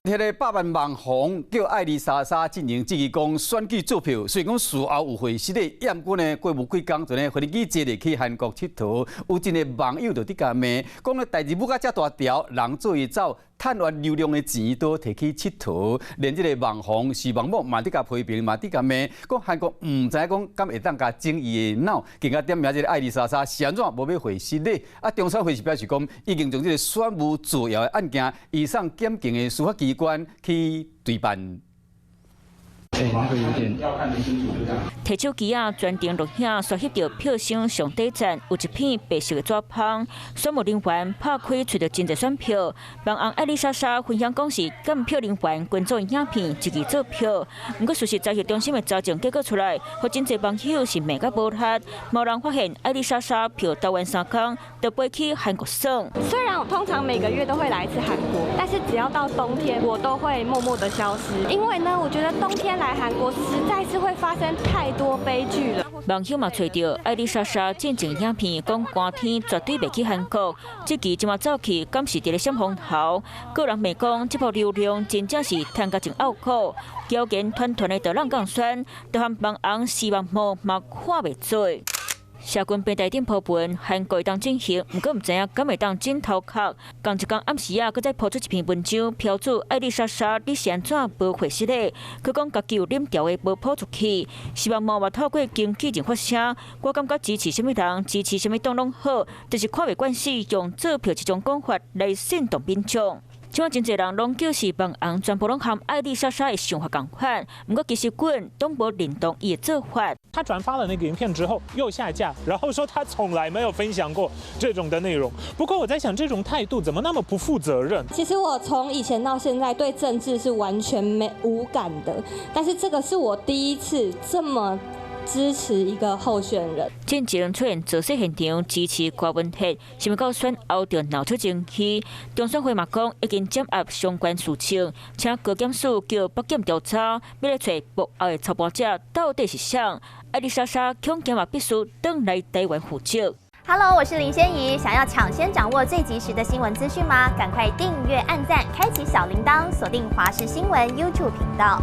彼个百萬網紅叫愛莉莎莎進行質疑講選舉作票，雖然講事後有回失禮，毋過呢過無幾工就呢飛機坐入去韓國𨑨迌，有一个網友就佇共罵，講咧代誌舞甲遮大條，人做伊走，趁完流量的錢都提去𨑨迌，連這个網紅徐網某嘛佇共批評，嘛佇共罵，講韓國毋知影講敢會當共整伊的腦，更加點名這个愛莉莎莎是按怎無欲回失禮？啊，中選會是表示講，已經將這个選務造謠的案件移送檢警的司法機關去對辦。欸，那個有點。提手機仔全程錄影，煞翕著票箱上底層有一片白色的紙枋，選務人員拍開揣著真濟選票。網紅愛莉莎莎分享講是監票人員跟蹤影片，一起做票。毋過事實查核中心的查證結果出來，予真濟網友是罵甲無力。無人發現愛莉莎莎票投完3工，就飛去韓國耍。雖然我通常每個月都會來一次韓國，但是只要到冬天，我都會默默的消失。因為呢，我覺得冬天來韓國實在是會發生太多悲劇了。網友嘛揣著愛莉莎莎進前影片，講寒天絕對袂去韓國。這期這馬走去，敢是佇咧閃風頭？個人罵講，這波流量真正是趁甲真拗口，矯健團團的就人共選，就和網紅視網膜嘛看袂做。社群平台頂鋪文，韓國會當進行，毋過毋知影敢會當整頭殼。仝一工暗時仔，閣再鋪出一篇文章，標註愛莉莎莎，你是按怎無回失禮？閣講家己有啉調的無鋪出去，希望嘛透過經紀人發聲。我感覺支持啥物人，支持啥物黨攏好，就是看袂慣死用做票這種講法來煽動民眾。這馬真濟人攏叫是網紅，全部攏和愛莉莎莎的想法仝款，毋過其實阮攏無認同伊的做法。他轉發了那個影片之後又下架，然後說他從來沒有分享過這種的內容。不過我在想，這種態度怎麼那麼不負責任？其實我從以前到現在對政治是完全沒無感的，但是這個是我第一次這麼支持一個候選人。進前出現造勢現場支持柯文哲，想袂到選後就鬧出爭議。中選會嘛講已經掌握相關事情，請高檢署叫北檢調查，欲來揣幕後的操盤者到底是誰？愛莉莎莎恐驚嘛必須轉來台灣負責。 Hello，我是林仙怡，想要搶先掌握最及時的新聞資訊嗎？趕快訂閱、按讚、開啟小鈴鐺，鎖定華視新聞 YouTube 頻道。